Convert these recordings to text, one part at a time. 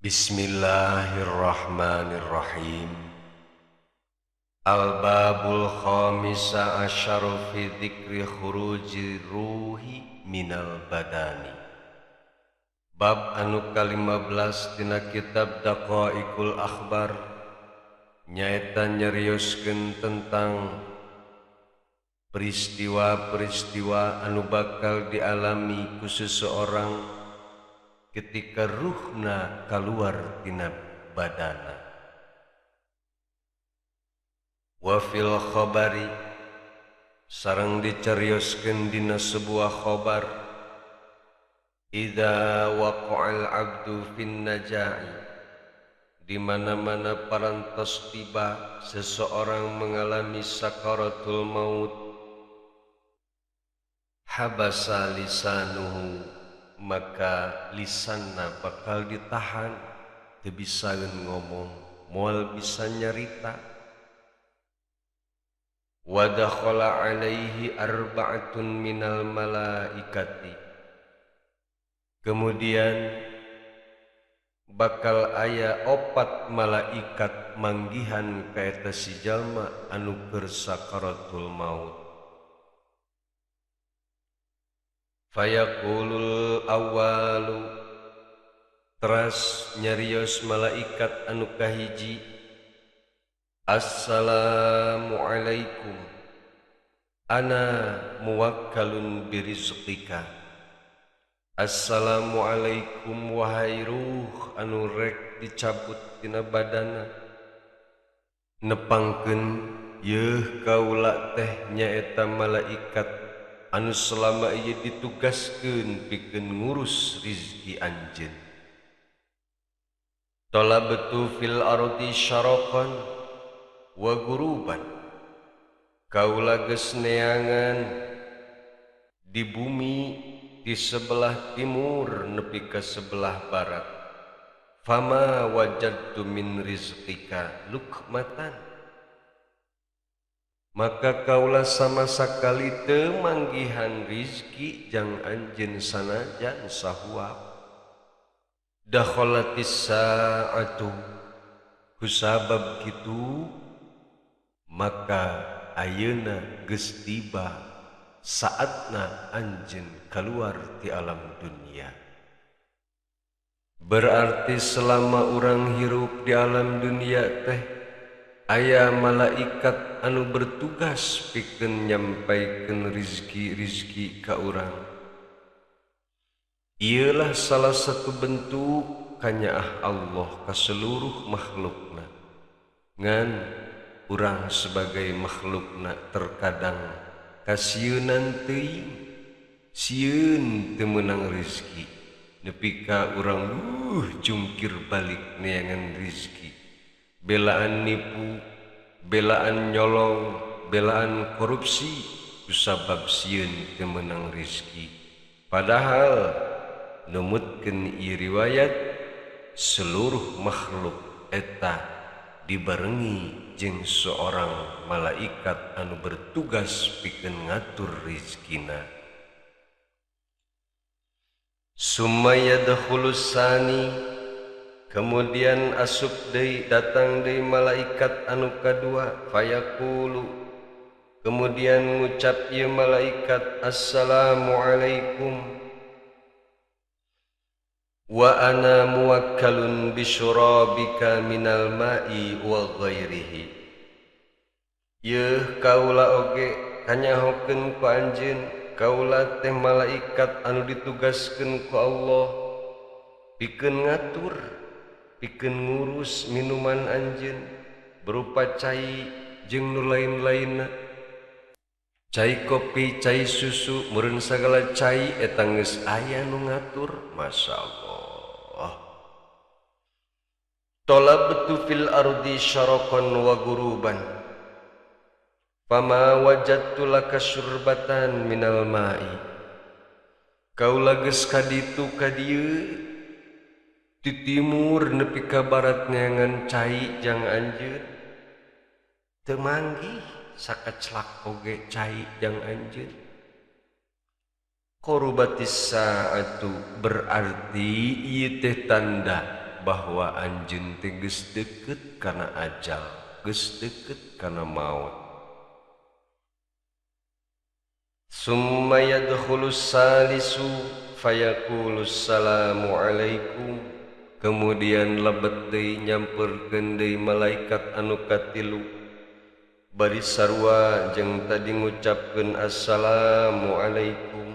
Bismillahirrahmanirrahim. Al-babul khamisa asyaru fi dzikri khuruji ruhi minal badani. Bab anu ka-15 dina kitab Daqaiqul Akhbar nyaeta nyarioskeun tentang peristiwa-peristiwa anu bakal dialami ku seseorang ketika ruhna keluar tina badana. Wa fil khabari, sareng dicarioskeun dina sebuah khabar, idza waqa'al abdu fin naja'i, di mana-mana parantos tiba seseorang mengalami sakaratul maut, habasa lisanuhu, maka lisanna bakal ditahan, teu bisaeun ngomong, moal bisa nyarita. Wa dakhala alaihi arba'atun minal malaikati, kemudian bakal aya opat malaikat manggihan ka eta si jalma anu keur sakaratul maut. Fayaqulul awalu, teras nyarios malaikat anu kahiji, assalamualaikum, ana muwakkalun birizqika. Assalamualaikum wahai ruh anu rek dicabut tina badana, nepangkeun yeuh kaula teh nyaeta malaikat anu selama ieu ditugaskeun pikeun ngurus rizki anjeun. Talabtu fil ardi syaraqan wa guruban, kaula geus neangan di bumi di sebelah timur nepi ka sebelah barat. Fama wajadtu min rizqika lukmatan, maka kaula sama sakali teu manggihan rizki jang anjeun sanajan sahuap. Dakhalatis sa'atu, kusabab kitu maka ayeuna geus tiba saatna anjeun keluar ti alam dunia. Berarti selama urang hirup di alam dunia teh aya malaikat anu bertugas pikeun nyampaikeun rizki-rizki ka urang. Ieulah salah satu bentuk kanyaah Allah ka seluruh makhlukna. Ngan urang sebagai makhlukna terkadang kasieunan teuing, sieun teu meunang rizki, nepi ka urang jungkir balik neangan rizki. Belaan nipu, belaan nyolong, belaan korupsi kusabab sieun teu meunang rizki. Padahal numutkeun ieu riwayat seluruh makhluk eta dibarengi jeung seorang malaikat anu bertugas pikeun ngatur rizkina. Summa yadkhulus sani, kemudian asup deui, datang deui malaikat anu kadua, fayaqulu, kemudian ngucap ieu malaikat, assalamualaikum wa ana muwakkalun bisyurabika minal ma'i wa ghairihi. Yeuh kaula oge kanyahokeun ku anjeun, kaula teh malaikat anu ditugaskeun ku Allah pikeun ngatur, pikeun ngurus minuman anjeun berupa cai jeung nu lain-lainna. Cai kopi, cai susu, meureun sagala cai eta geus aya nu ngatur. Masyaallah. Talabtu fil ardi syaraqan wa guruban fama wajadtu laka syurbatan minal ma'i. Kaula geus kaditu ka dieu ti timur nepi ka barat neangan cai jang anjeun, teu manggih sakeclak oge cai jang anjeun. Qorubatis sa'atu, berarti ieu teh tanda bahwa anjeun teh geus deukeut kana ajal, geus deukeut kana maut. Summa yadkhulus salisu fayaqulu assalamu alaikum. Kemudian lebet deui nyamperkeun deui malaikat anu katilu bari sarua jeung tadi ngucapkeun assalamu alaikum.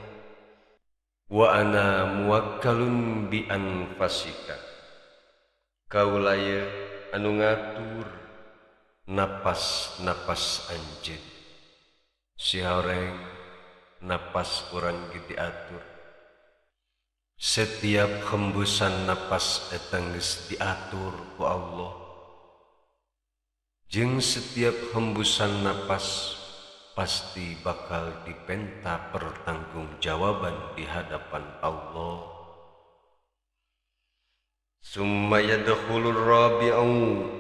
Wa ana muwakkalun bi anfasika. Kaula ye anu ngatur napas-napas anjeun. Si horeng napas urang ge diatur. Setiap hembusan napas eta geus diatur ku Allah. Jeung setiap hembusan napas pasti bakal dipenta pertanggungjawaban di hadapan Allah. Summa yadkhulur rabi'u,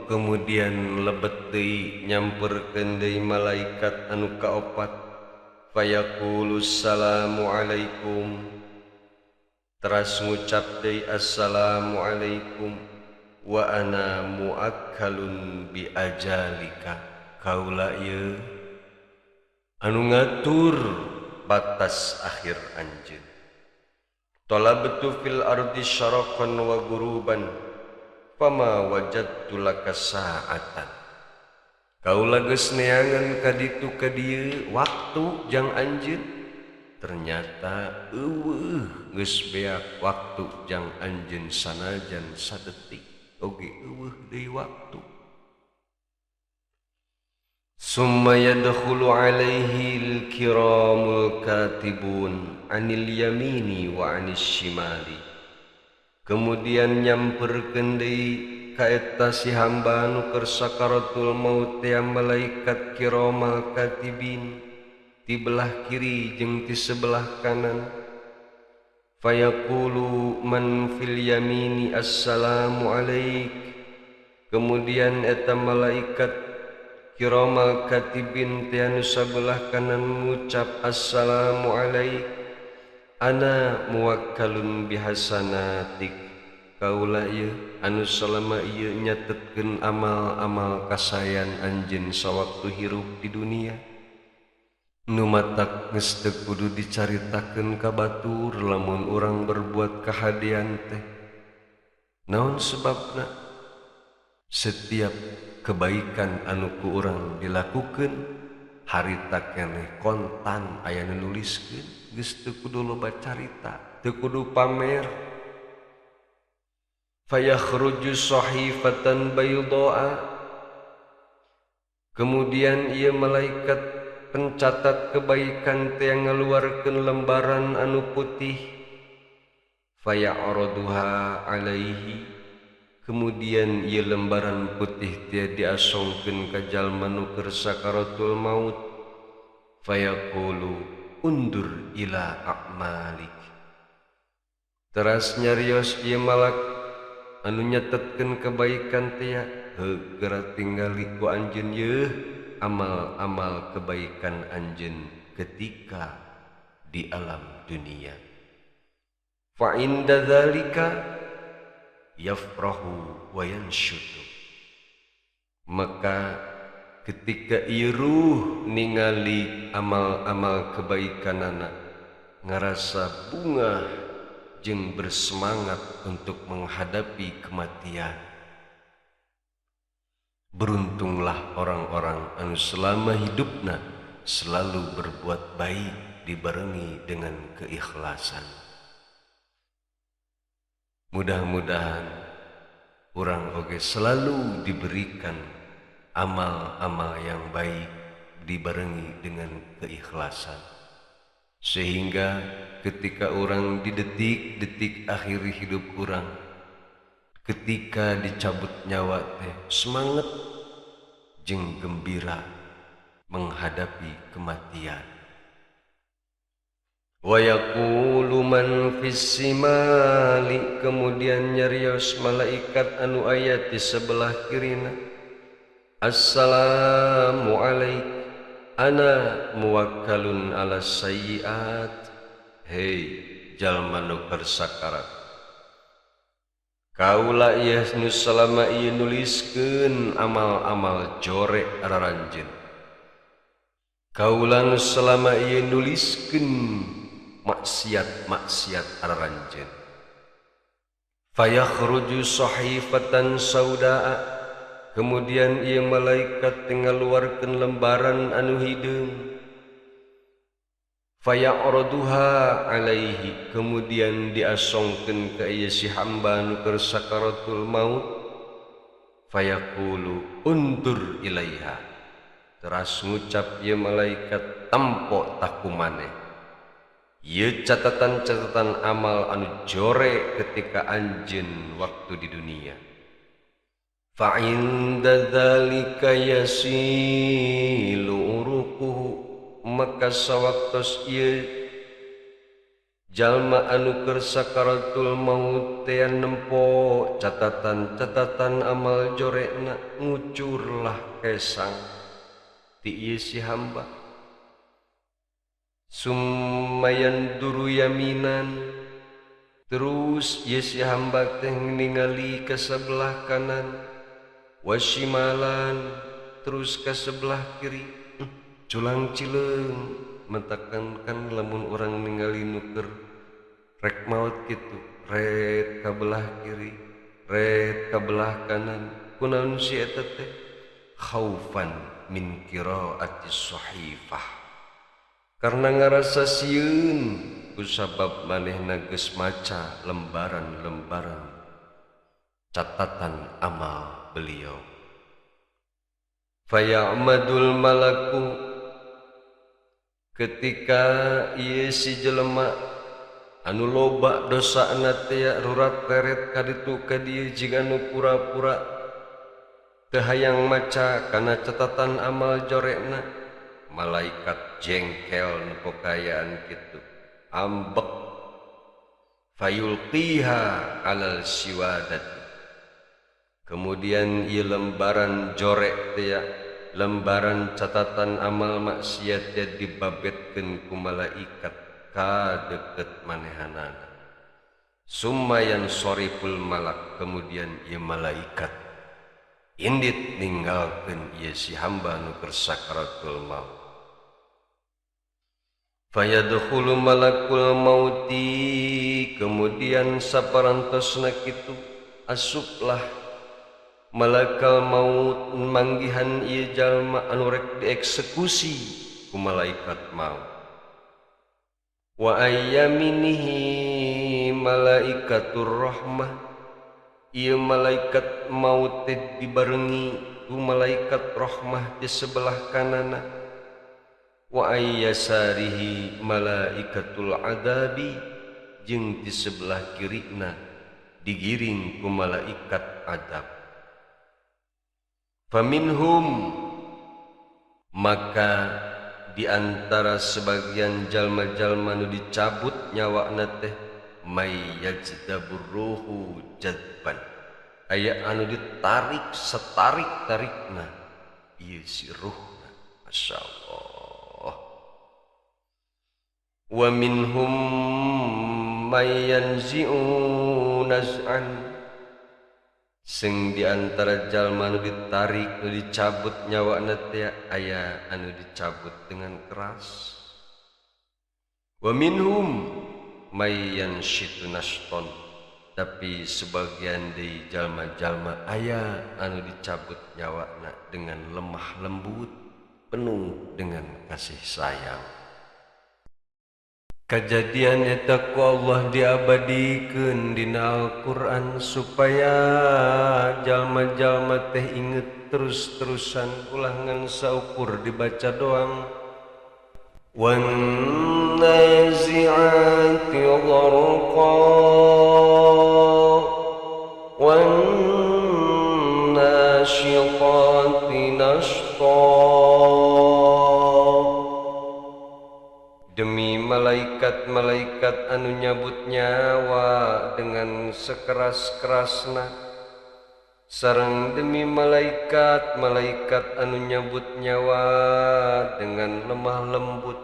kemudian lebet deui nyamperkeun deui malaikat anu kaopat. Fayaqulu assalamu alaikum. Teras ngucap deui assalamu alaikum wa ana muakkalun bi ajalika. Kaula ieu anu ngatur batas akhir anjeun. Talabtu fil ardi syaraqan wa guruban fama wajadtu laka sa'atan. Kaula geus neangan ka ditu ka dieu waktu jang anjeun, ternyata eueuh geus beak waktu jang anjeun sanajan sadetik oge eueuh deui waktu. Summa yadkhulu alaihi al-kiramul katibun anil yamini wa anis shimali. Kemudian nyamperkeun deui ka eta si hamba anu keur sakaratul maut teh malaikat kiramal katibin ti belah kiri jeung ti sebelah kanan. Fayaqulu man fil yamini assalamu alaik. Kemudian eta malaikat kiramal katibin teh anu sabelah kanan ngucap assalamu alaik ana muwakkalun bihasanatik. Kaula ieu anu salama ieu nyatetkeun amal-amal kasayan anjeun sawaktu hirup di dunia. Nu matak geus teu kudu dicaritakeun ka batur lamun urang berbuat kahadean teh. Naon sebabna? Setiap kebaikan anu ku urang dilakukeun harita keneh kontan aya nu nuliskeun, geus teu kudu loba carita, teu kudu pamer. Fayakhruju sahifatan baydaa. Kemudian ieu malaikat pencatat kebaikan teh ngaluarkeun lembaran anu putih. Faya'raduha alaihi. Kemudian ieu lembaran putih teh diasongkeun ka jalma nu keur sakaratul maut. Fayaqulu undur ila a'malik. Teras nyarios ieu malak anu nyatetkeun kebaikan teh, heuh geura tinggali ku anjeun yeuh amal-amal kebaikan anjeun ketika di alam dunia. Fa inda dzalika yafrahu wa yanshutu. Maka ketika ieu ruh ningali amal-amal kebaikanana, ngarasa bungah jeung bersemangat untuk menghadapi kematian. Beruntunglah orang-orang anu selama hidupna selalu berbuat baik dibarengi dengan keikhlasan. Mudah-mudahan urang oge selalu diberikan amal-amal yang baik dibarengi dengan keikhlasan, sehingga ketika orang di detik-detik akhir hidup orang, ketika dicabut nyawa teh semangat jeung gembira menghadapi kematian. Wa yaqulu man fis simali, kemudian nyarios malaikat anu aya di sebelah kirina, assalamu alaik ana muwakkalun ala sayyiat. Hei jalma nu keur sakarat, Kaula ieu nu salama ieu nuliskeun amal-amal jore araranjeun. Kaula nu salama ieu nuliskeun maksiat-maksiat araranjeun. Fayakhruju sahifatan saudaa, kemudian ieu malaikat ngaluarkeun lembaran anu hideung. Faya'raduha alaihi, kemudian diasongkeun ka ieu si hamba nu keur sakaratul maut. Fayaqulu undur ilaiha, teras ngucap ieu malaikat tempo taku maneh ieu catatan-catatan amal anu jore ketika anjeun waktu di dunia. Fa inda dzalika yasilu uruquhu, maka sawaktos ieu jalma anu keur sakaratul maut teh nempo catatan-catatan amal jorekna, ngucurlah kesang ti ieu si hamba. Summayan duru yaminan, terus ieu si hamba teh ningali ke sebelah kanan, wasyimalan, terus ke sebelah kiri. Culang cileung mentakankan lamun urang ningali nu keur rek maut kitu, ret ka belah kiri, ret ka belah kanan. Kunaon si eta teh? Khaufan min qiraati sahifah, karena ngarasa sieun kusabab manehna geus maca lembaran-lembaran catatan amal beliau. Faya'madul malaku, ketika ieu si jelema anu loba dosana teh rurat teret kaditu ka dieu jiga nu pura-pura teu hayang maca kana catatan amal jorekna, malaikat jengkel nu kokayaan kitu ambek. Fayulqiha alal siwadat, kemudian ieu lembaran jorek teh, lembaran catatan amal maksiat teh dibabetkeun ku malaikat ka deukeut manehanana. Summa yansoriful malak, kemudian ieu malaikat indit ninggalkeun ieu si hamba nu keur sakaratul maut. Fayadkhulu malakul mauti, kemudian saparantosna kitu asuplah malakal maut manggihan ieu jalma anu rek dieksekusi ku malaikat maut. Wa ayyaminihi malaikatur rahmah, ieu malaikat maut teh dibarengi ku malaikat rahmah di sebelah kananna. Wa ayyasarihi malaikatul adabi, jeung di sebelah kirina digiring ku malaikat adab. Faminhum, maka di antara sebagian jalma-jalma nu dicabut nyawana teh may yajdabur ruhu jadban, aya anu ditarik setarik-tarikna ieu si ruhna. Masyaallah. Wa minhum may yanzi'u naz'an, sing di antara jalma nu ditarik nu dicabut nyawana teh aya anu dicabut dengan keras. Wa minhum may yanshitu nashton, tapi sebagian deui jalma-jalma aya anu dicabut nyawana dengan lemah lembut, penuh dengan kasih sayang. Kejadian eta ku Allah diabadikeun dina Al-Qur'an supaya jalma-jalma teh inget terus-terusan, ulah ngan saukur dibaca doang. Wan nazi'ati gharqa wan nashiqati nashta, demi malaikat-malaikat anu nyabut nyawa dengan sekeras-kerasna, sareng demi malaikat-malaikat anu nyabut nyawa dengan lemah lembut.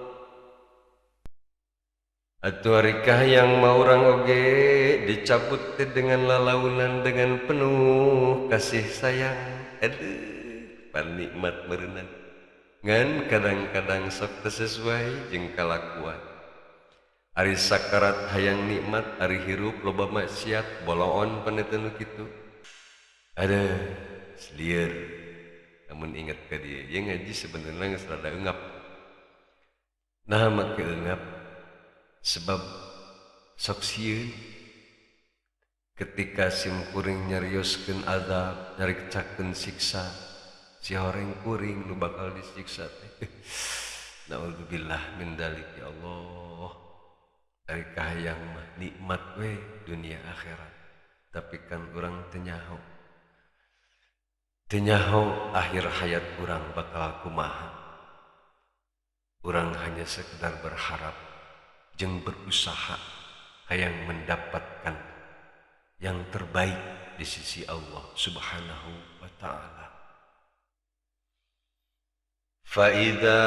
Atuh ari kahayang mah urang oge dicabut teh dengan lalaunan dengan penuh kasih sayang. Aduh, pan nikmat meureunnan. Ngan kadang-kadang sok teu sesuai jeung kalakuan. Ari sakarat hayang nikmat, ari hirup loba maksiat, boloon pan eta nu kitu. Aduh, selieur. Namun ingat ka dieu, ieu ngaji sebenarnya geus rada eungap. Nah, make eungap sebab sok sieun ketika sim kuring nyarioskeun azab, nyarikcakeun siksa, si horeng kuring nu bakal disiksa teh. Naudzubillah min dzalik ya Allah. Ari kahayang mah nikmat we dunia akhirat, tapi kan urang teu nyaho. Teu nyaho akhir hayat urang bakal kumaha. Urang hanya sekedar berharap jeung berusaha hayang mendapatkan yang terbaik di sisi Allah Subhanahu wa taala. Fa idza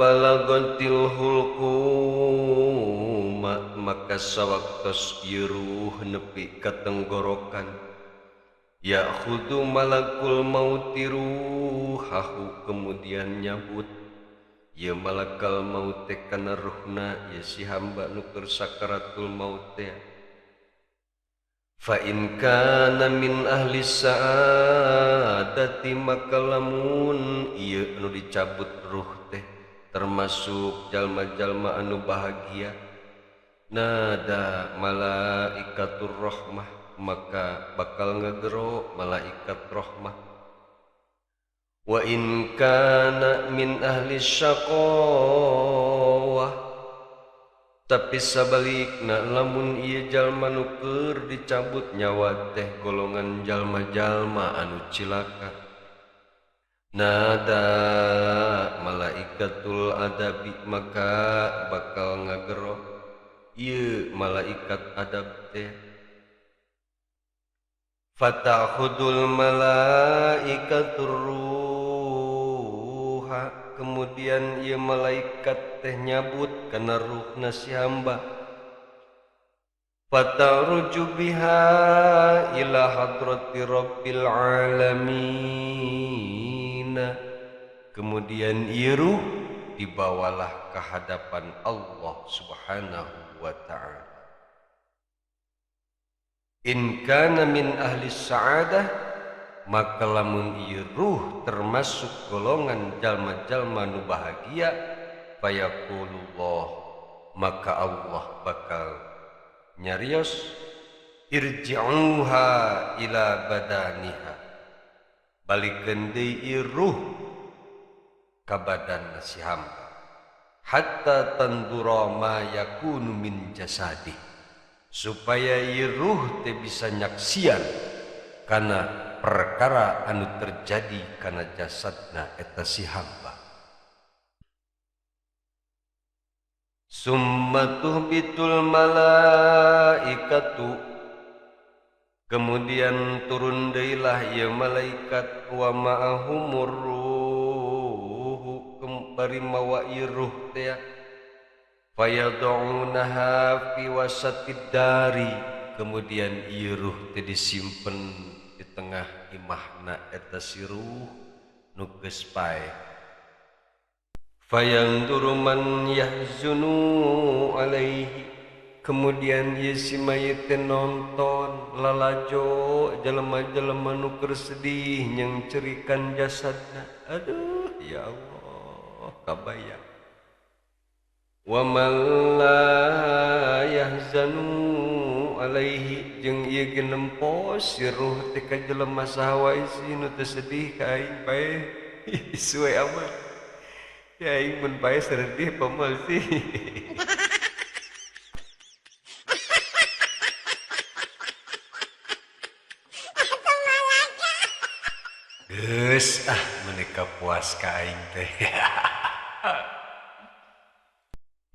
balagatil hulqum, maka sawaktos ieu ruh nepi ka tenggorokan, ya'khudhu malakul mauti ruhahu, kemudian nyabut ieu malakal maut teh kana ruhna ieu si hamba nu keur sakaratul maut teh. Fa in kana min ahli sa'adati, maka lamun ieu anu dicabut ruh teh termasuk jalma-jalma anu bahagia, nada malaikatur rahmah, maka bakal ngegero malaikat rahmah. Wa in kana min ahli syaqawah, tapi sabalikna lamun ieu jalma nu keur dicabut nyawa teh golongan jalma-jalma anu cilaka, nada malaikatul adabi, maka bakal ngagero ieu malaikat adab teh. Fata'khudul malaikatur ruha, kemudian ieu malaikat teh nyabut kana ruhna si hamba. Fata'ruju biha ila hadrati rabbil alamin, kemudian ieu ruh dibawalah ke hadapan Allah Subhanahu wa ta'ala. In kana min ahli sa'adah, maka lamun ieu ruh termasuk golongan jalma-jalma nu bahagia, fayaqulullah, maka Allah bakal nyarios, irji'uha ila badaniha, balikeun deui ieu ruh ka badan si hamba, hatta tandura ma yakunu min jasadih, supaya ieu ruh teh bisa nyaksian kana perkara anu terjadi kana jasadna eta si hamba. Summa tuhbitul malaikatu, kemudian turun deuilah ieu malaikat, wa ma'ahumur ruhu, bari mawa ieu ruh teh, fayad'unaha fi wasatid dari, kemudian ieu ruh teh disimpen di tengah imahna eta si ruh nu geus paeh. Fayanduru man yahzunu alaihi, kemudian ieu si mayit teh nonton lalajo jelema-jelema nu keur sedih nyengcerikan jasadna. Aduh ya Allah, kabayang. Wa man la yahzanu alaihi, jeung ieu ge nempo si ruh teh ka jelema saha wae sih nu teu sedih ka aing paeh. Suwe amat ya aing mun paeh sedih pamal sih. Geus ah meuni puas ka aing teh.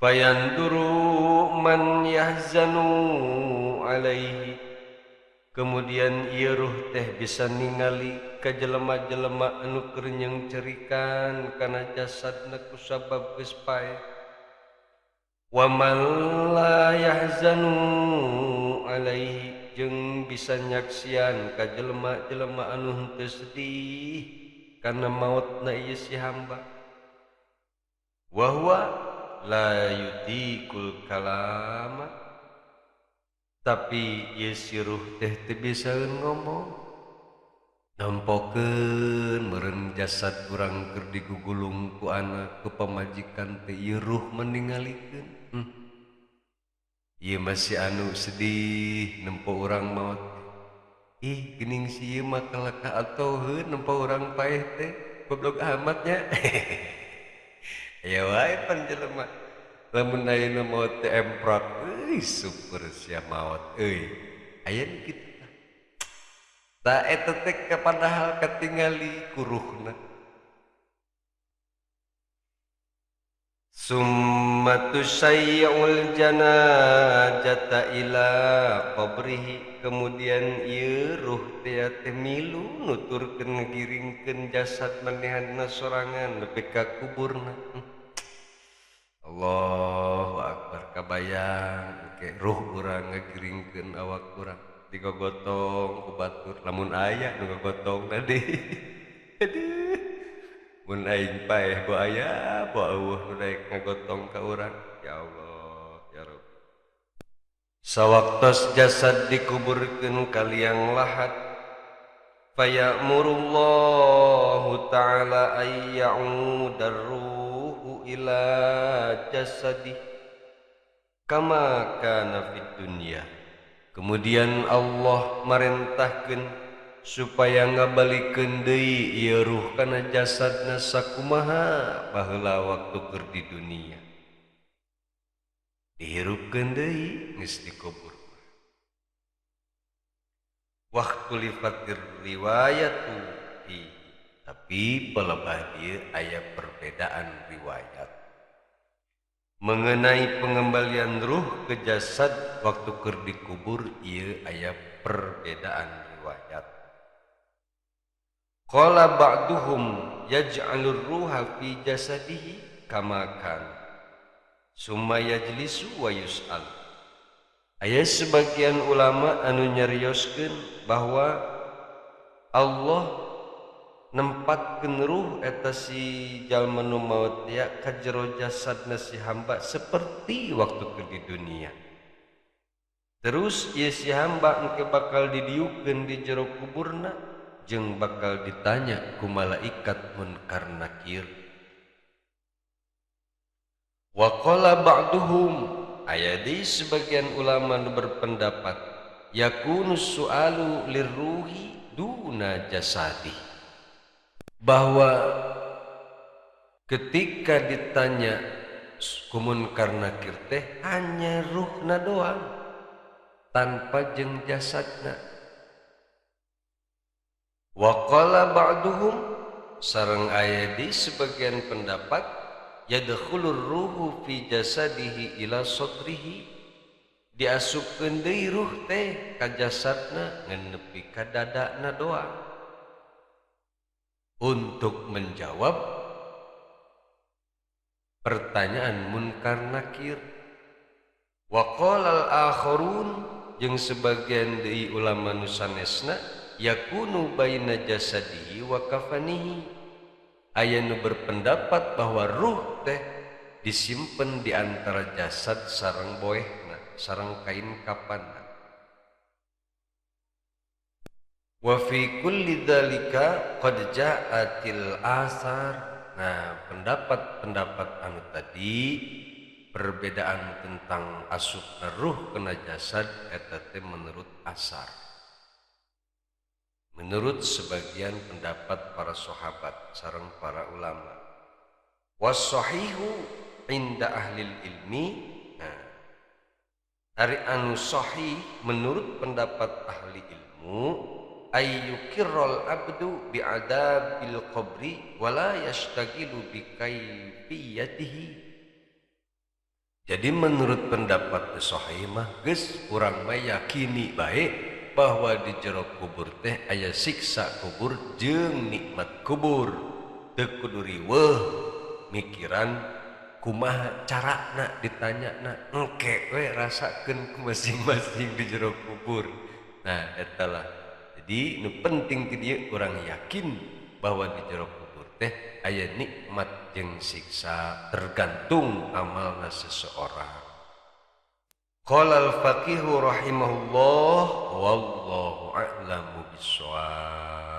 Fayanduru man yahzanu alaihi, kemudian ieu ruh teh bisa ningali ka jelema-jelema anu keur nyengcerikan kana jasadna ku sabab geus paeh. Wa man la yahzanu alaihi jeung bisa nyaksian ka jelema-jelema anu henteu sedih kana mautna ieu si hamba. Wa huwa la yutikul kalama, tapi ieu si ruh teh teu bisaeun ngomong. Nampokeun meureun jasad urang keur digugulung ku anak ku pamajikan teh ieu ruh meningalikeun. Ieu masih anu sedih nempo urang maot. Ih geuning si ieu mah kalakah atoheun nempo urang paeh teh goblok amat nya. Aya wae pan jelema lamun ayeuna maot teh emprak euy super sia maot euy. Aya nu kitu tah. Tah eta teh padahal katingali ku ruhna. Summa tusayyul janazata ila qabrihi, kemudian ieu ruh teh teh milu nuturkeun ngiringkeun jasad manehanna sorangan nepi ka kuburna. Allahu akbar, kabayang ke ruh urang ngagiringkeun awak urang digogotong ku batur lamun aya nu gogotong tadi. Aduh, mun aing paeh bo aya bo eueuh nu daek ngagotong ka urang. Ya Allah ya Rabb. Sawaktos jasad dikuburkeun ka liang lahat, fayamurullahu ta'ala ay ya'udar ruhu ila jasadih kama kana fid dunya. Kemudian Allah marentahkeun supaya ngabalikeun deui ieu ruh kana jasadna sakumaha baheula waktu keur di dunia. Dihirupkeun deui geus dikubur. Waktu lifatir riwayatu fi, tapi pelebah ieu aya perbedaan riwayat mengenai pengembalian ruh ke jasad waktu keur dikubur. Ieu aya perbedaan riwayat. Qala ba'duhum yaj'alur ruha fi jasadihi kama kan summa yajlisu wa yus'al. Aya sebagian ulama anu nyarioskeun bahwa Allah nempatkeun ruh eta si jalma nu maot ya ka jero jasadna si hamba seperti waktu keur di dunia. Terus ieu si hamba engke bakal didiukeun di jero kuburna jeung bakal ditanya ku malaikat munkar nakir. Wa qala ba'duhum, aya deui sebagian ulama nu berpendapat yakunu su'alu lirruhi duna jasadi, bahwa ketika ditanya ku munkar nakir teh hanya ruhna doang tanpa jeung jasadna. Wa qala ba'duhum, sareng aya di sebagian pendapat yadkhulur ruhu fi jasadihi ila sadrihi, diasupkeun deui ruh teh ka jasadna ngan nepi ka dadana doang. Untuk menjawab pertanyaan munkar nakir. Wa qala al-akharun, jeung sebagian deui ulama nu sanesna yakunu baina jasadihi wa kafanihi, aya nu berpendapat bahwa ruh teh disimpen di antara jasad sareng boehna, sareng kain kapanna. Wa fi kulli dzalika qad ja'atil asar. Nah, pendapat-pendapat anu tadi perbedaan tentang asupna ruh kena jasad eta teh menurut asar, menurut sebagian pendapat para sahabat sareng para ulama. Was-sahihu inda ahlil ilmi. Nah, ari anu sahih menurut pendapat ahli ilmu, ayyukirral abdu bi'adabil qabri wala yastagilu bikaifiyatihi. Jadi menurut pendapat sahih mah geus urang mah yakini bae bahwa di jero kubur teh aya siksa kubur jeung nikmat kubur. Teu kudu riweuh mikiran Kumaha carana ditanya, engke we rasakeun ku masing-masing di jero kubur. Nah, eta lah. Jadi nu penting ti dieu urang yakin bahwa di jero kubur teh aya nikmat jeung siksa, tergantung amalna seseorang. Qala al-faqihu rahimahullah, wallahu a'lamu bissawab.